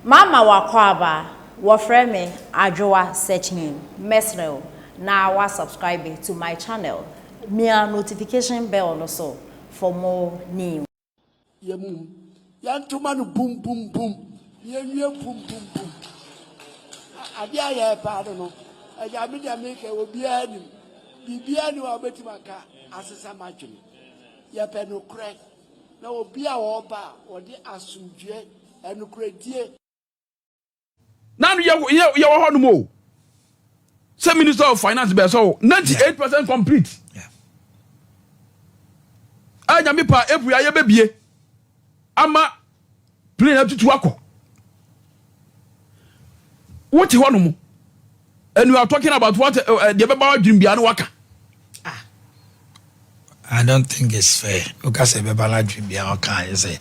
Mama w'akwaaba, wɔfrɛ me Adwoa Sekyne, mɛsrɛ wo na wa subscribe to my channel, mia notification bell no so for more new. Yɛ mum. Yɛntoma no bum bum bum. Yɛnwie bum bum bum. Adeɛ a yɛrepɛ ano no, agya me deɛ meka obiara nim. Biribiara ni hɔ a wobɛtumi aka asesa m'adwene. Yɛpɛ nokorɛ. Na obi a ɔreba a ɔde asomdwoeɛ, nokorɛdie. Na no yɛ yɛ yɛwɔ hɔ nom o. Sɛ minister of finance bɛɛ sɛ o 98% complete. A nyame pa April ayɛ bɛbie ama plane atutu akɔ. Wote hɔ nom and you are talking about what eh, eh, deɛ bɛba wadwene biara no waka. Ah. I don't think it's fair. Oka sɛ bɛba n'adwene biara ɔka ayɛ sɛ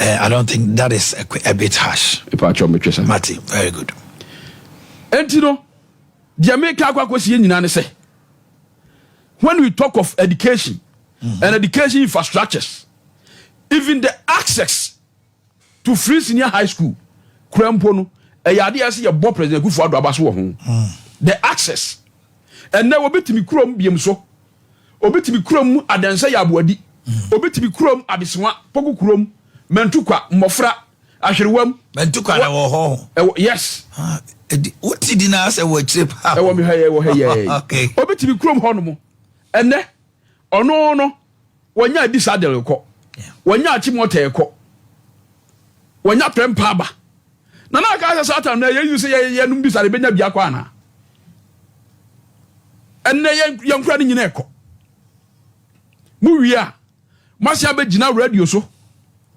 eh, I don't think that is a bit harsh. Ipa atwa metwe sɛ. Mate, very good. Enti no, deɛ meka akɔ akɔsie nyinaa ne sɛ when we talk of education and education infrastructures, even the access to free senior high school kura mpo no ɛyɛ adeɛ a ɛsɛ yɛbɔ President Akufo Addo aba so wɔ ho. The access ɛnɛ obi tumi kurom biem so, obi tumi kurom adɛnsɛ yɛ aboadi, obi tumi kurom adesewa poku kurom mantukwa mmɔfra ahwerewam. Mantukwa na wɔ hɔ. Ɛwɔ yes. Ah, wote di na asɛ wɔ akyire paa. Ɛwɔ mi ha yɛ wɔ ha yɛ. Okay. Obi tumi kurom hɔ nom ɛnɛ ɔno no Wɔnya Adisadel kɔ, wɔnya Achimota kɔ, wɔnya Prempeh aba. Na na aka sɛ Satan na ɛyɛ yi sɛ yɛ yɛnom bi sa de bɛnya bi akɔ anaa? Ɛnnɛ yɛn yɛn kura no nyina ɛkɔ. Mo wie a, moasan abɛgyina radio so.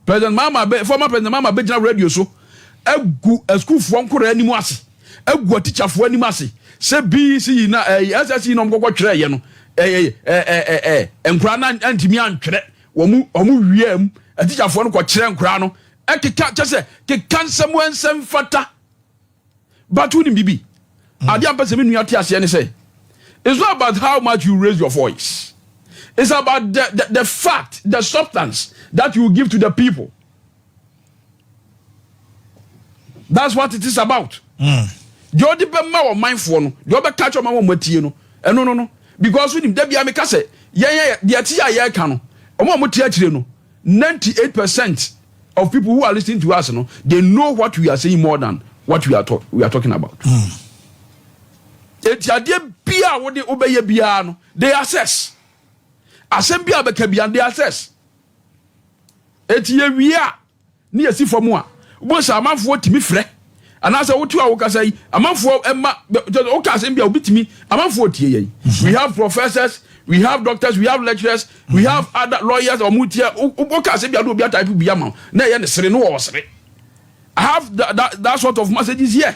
President Mahama bɛ former President Mahama bɛgyina radio so agu asukuufoɔ nkoraa anim ase, agu atikyafoɔ anim ase sɛ BEC yi na ɛɛ SSC yi na wɔn kɔkɔ twerɛeɛ no ɛɛ ɛɛ ɛɛ nkoraa no antumi antwerɛ wɔn wɔn wia mu atikyafoɔ no kɔkyerɛ nkoraa no ɛkeka kyɛ sɛ keka nsɛm nsɛm fata. But wonim biribi? Adeɛ a mpɛ sɛ me nua te aseɛ ne sɛ, it's not about how much you raise your voice. It's about the fact, the substance that you give to the people. That's what it is about. Deɛ ɔde bɛma ɔmanfoɔ no, deɛ ɔbɛka kyerɛ ɔman wɔn atie no, ɛno no no. Because wonim, da bia meka sɛ, yɛn deɛ ɛte a yɛreka no, wɔn a wɔte akyire no, 98% of people who are listening to us no, they know what we are saying more than what we are talking about. Eti adeɛ bia a wode wobɛyɛ biara no, they assess. Asɛm bi a bɛka biara, they assess. Eti yɛwie a, ne yɛsi fam a, wobɛhu sɛ amanfoɔ tumi frɛ anaasɛ wote a wokasa yi amanfoɔ ɛma woka asɛm bi a obi tumi amanfoɔ tie yɛn. We have professors, we have doctors, we have lecturers, we have other lawyers. Ɔmo tie woka asɛm bi a na obi atype bi ama wo na ɛyɛ ne sere no wɔ ɔsere. I have that sort of messages here.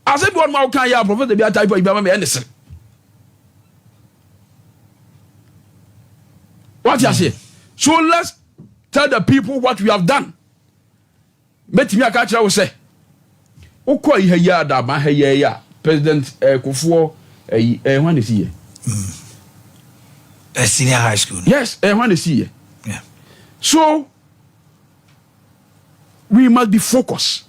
Asɛm bi wɔ no ma woka yɛ a professor bi atype bi ama me ɛyɛ ne sere. Wate aseɛ? So let's tell the people what we have done. Mɛtumi aka akyerɛ wo sɛ wokɔ yi ha yi a dama ha yi a President Kufuor ɛyi ɛyɛ hwan na esi yɛ? Senior high school. Yes, ɛyɛ hwan na esi yɛ? So we must be focused.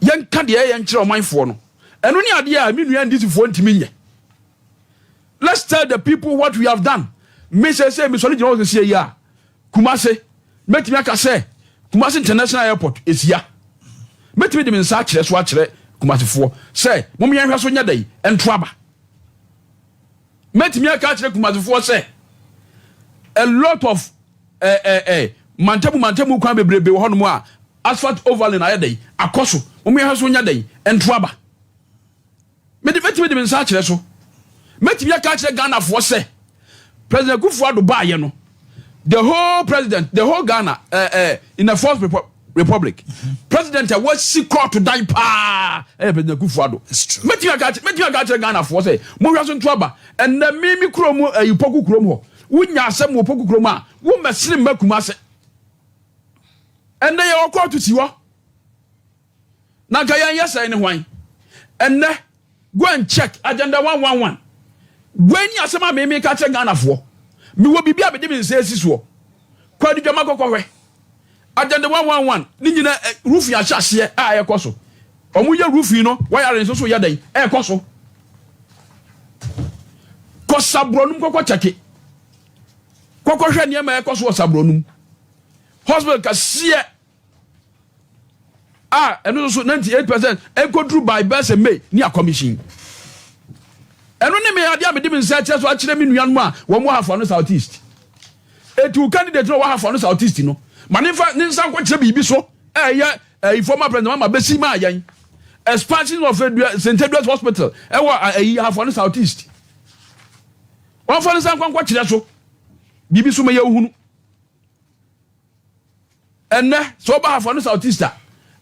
Yɛn ka deɛ yɛn kyerɛ ɔmanfoɔ no. Ɛno ne adeɛ a me nua NDC foɔ ntumi nyɛ. Let's tell the people what we have done. Me sɛ sɛ mesɔre gyina hɔ sɛsie yi a, Kumase, mɛtumi aka sɛ Kumase International Airport esia. Mɛtumi de me nsa akyerɛ so akyerɛ Kumasefoɔ sɛ mom yɛnhwɛ so nyɛ dɛn nto aba. Mɛtumi aka akyerɛ Kumasefoɔ sɛ a lot of eh, eh, eh, mantamu mantamu kwan bebrebe wɔ hɔnom a asphalt overlay ayɛ dɛn akɔ so. Mom yɛnhwɛ so nyɛ dɛn nto aba. Mede mɛtumi de me nsa akyerɛ so. Mɛtumi aka akyerɛ Ghanafoɔ sɛ President Akufo-Addo baayɛ no, the whole president, the whole Ghana in the fourth republic, president a wasi kɔɔto dan paa ɛyɛ President Akufo-Addo. Mɛtumi aka mɛtumi aka akyerɛ Ghanafoɔ sɛ mohwɛ so nto aba. Ɛnɛ me me kurom ɛyi Poku kurom hɔ, wonya asɛm wɔ Poku kurom a, wommɛsene mma Kumase. Ɛnɛ yɛwɔ kɔɔto si hɔ. Na nka yɛn yɛ sɛn ne hwan? Ɛnnɛ, go and check agenda 111. Wei ne asɛm a me meka kyerɛ Ghanafoɔ. Mewɔ biribi a mede me nsa asi soɔ. Kɔ Adidwama kɔkɔhwɛ. Agenda 111 ne nyina roofing ahyɛ aseɛ a ɛkɔ so. Wɔn yɛ roofing no, wiring nso so yɛ dɛn ɛkɔ so. Kɔ saborɔ nom kɔkɔ kyɛke. Kɔkɔ hwɛ nneɛma ɛkɔ so wɔ saborɔ nom. Hospital kɛseɛ a ɛno nso so 98% ɛnkɔduru by bɛsɛ May ne akɔmihyin. Ɛno ne me adeɛ a mede me nsa akyerɛ so akyerɛ me nuanom a wɔn wɔ Hafoa no South East. Eti wo candidate no a ɔwɔ Hafoa no South East no, ma ne nfa ne nsa nkɔkyerɛ biribi so ɛyɛ ɛyi former president Mahama bɛsi maa yɛn expansion of St. Edward's Hospital ɛwɔ ɛyi Hafoa no South East. Wɔnfa ne nsa nkɔkyerɛ so biribi so ma yɛhunu. Ɛnnɛ, sɛ woba Ahafo Ano South East a,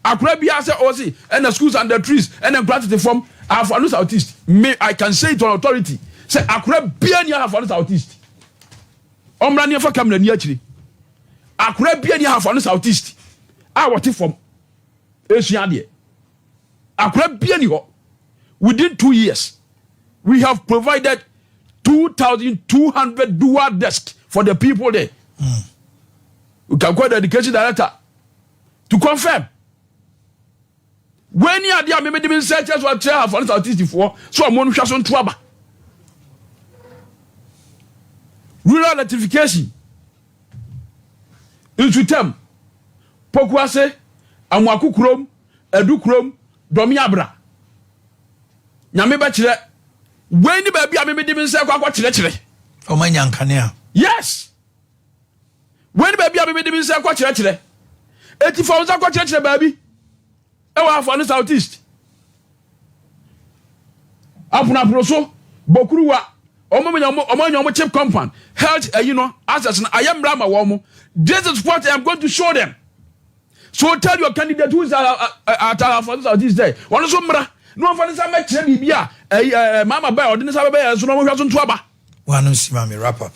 akora biara sɛ ɔse ɛna schools under trees ɛna nkora tete fam Ahafo Ano South East. Me, I can say it on authority sɛ akora biara ni Ahafo Ano South East. Ɔmmra ne ɛfa camera ni akyire. Akora biara ni Ahafo Ano South East a wɔte fam esua adeɛ. Akora biara ni hɔ. Within 2 years, we have provided 2,200 dual desks for the people there. We can call the education director to confirm. Wei ni adeɛ a mímí de mi nsa kyerɛ so akyerɛ Ahafo South East foɔ so ɔmo nhwɛ so nto aba. Rural electrification, Nsutam, Pokuase, Amoako kurom, Adu kurom, Dɔmi Abra. Nyame bɛkyerɛ wei ni baabi a mímí de mi nsa kɔ akɔ kyerɛkyerɛ. Ɔmo anya nkanea. Yes, wei ni baabi a mímí de mi nsa kɔ kyerɛkyerɛ. Eti fa nsa kɔ kyerɛkyerɛ baabi ɛwɔ Ahafo Ano South East, aponapono so bokuruwa, ɔmo nya ɔmo ɔmo anya ɔmo chip compound health ɛyi no access no ayɛ mmira ama wɔn mo. This is what I am going to show them, so tell your candidate who is at Ahafo Ano South East there, wɔn nso mmira na wɔn fa ne nsa mɛkyerɛ biribi a ɛyi maama bɛyɛ ɔde ne nsa bɛbɛyɛ nso na wɔn hwɛ so nto aba. Wano si ma mi wrap up.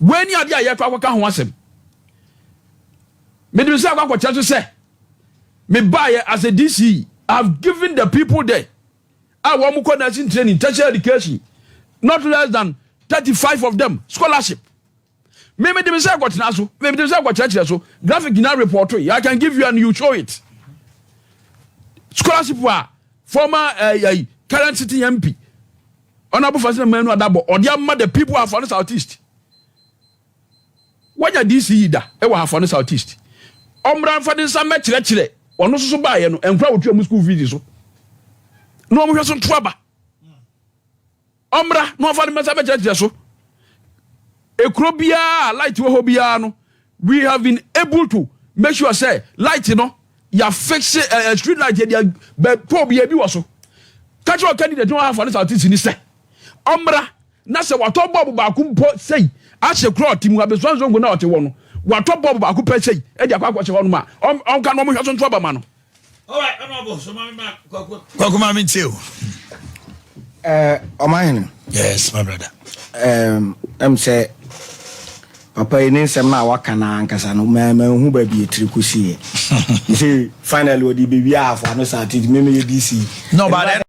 Wei ni adeɛ a yɛkɔ akɔka ho asɛm. Mede me sɛ akɔ akɔkyerɛ so sɛ mebaeɛ as a DCE, I have given the people there a wɔn kɔ nursing training, tertiary education, not less than 35 of them scholarship. Me mede me sɛ akɔtena so, me mede me sɛ akɔkyerɛkyerɛ so. Graphic nyinaa report yi, I can give you and you show it. Scholarship a former current sitting MP, Honourable Faustina Manu Adabɔ, ɔde ama the people of Ahafo South East. Wanya DCE da ɛwɔ Ahafo South East, ɔmmra nfa de nsa mɛkyerɛkyerɛ. Ɔno nso so baayɛ no, nkura wotua mu school fees so na ɔmo hwɛ so nto aba. Ɔmmra na ɔfa de nsa mɛkyerɛkyerɛ so. Ekuro biara light wɔ hɔ biara no, we have been able to make sure say light no yà fix street light yɛ deɛ bɛ pole bi ebi wɔ so. Kakyɛ candidate no Ahafo South East ni sɛ ɔmmra na sɛ watɔ bulb baako mpo sɛyi ahyɛ kuro ɔte mu abɛsua nzongo na ɔte hɔ no, watɔ bulb baako pɛ sɛyi ɛde akɔ akɔhyɛ hɔ nom a ɔnka na ɔmo hwɛ so nto aba ma no. Kwaku ma mi tie o. Ɔmahene. Yes, my brother. Sɛ papa yi ne nsɛm no a waka no ankasa no, mahu baabi ɛtiri kɔsiiɛ sɛ finally ɔde bɛwie Ahafo Ano South East, memeyɛ DC. No, but